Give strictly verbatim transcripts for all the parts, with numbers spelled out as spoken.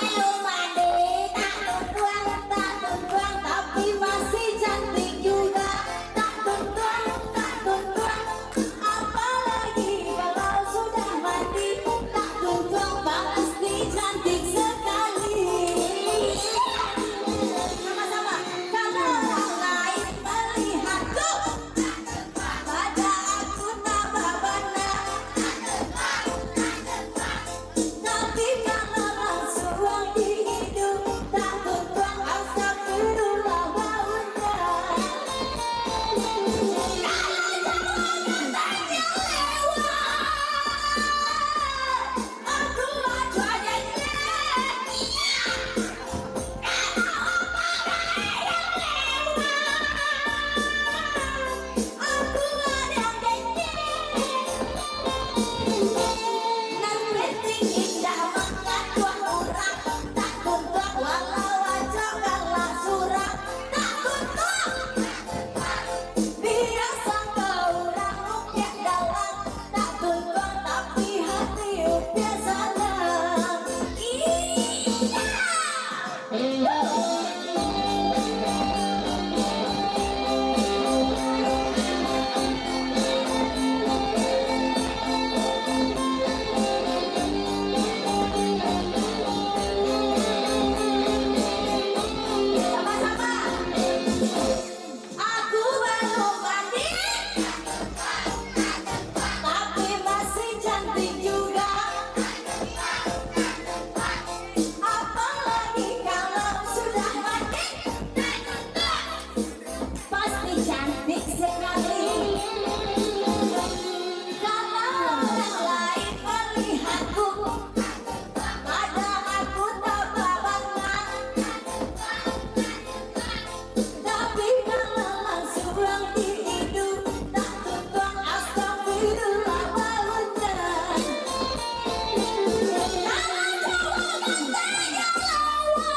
Belum mandi, tak tuntuang, tak tuntuang, tapi masih cantik juga. Tak tuntuang, tak tuntuang, apalagi kalau sudah mandi. Tak tuntuang, pasti cantik sekali. Sama-sama. Kalau orang lain melihatku, pada aku tak babana. Tapi kalau langsung di hidung, tak tuntuang, astagfirullah, baunya. Kalau jauh datangnya lewat, aku mah jual nyanyi. Aku belum mandi, tapi masih cantik juga. Apalagi kalau sudah mandi, pasti cantik sekali. Kalau orang lain melihatku, pada aku tak babana. Tapi kalau langsung di hidung, tak tuntuang, astagfirullah, baunya. Kalau jauh datangnya lewat,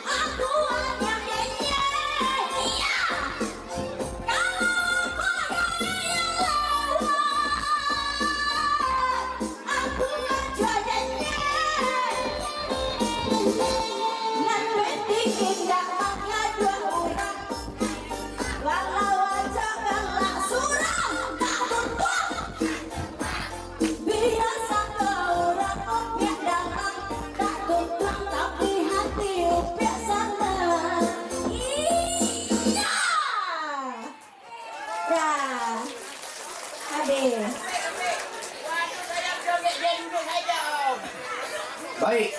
aku hanya nyanyi, iya. Kalau aku hanya lewat, aku mah jual nyanyi. Nan penting indak mangaduah urang. Walau aja galak surang, tak tuntuang. Biasa kau urang opiak dalam, tak tuntuang tapi hati opiak sanang. Iya. Dah. Habis. Baik,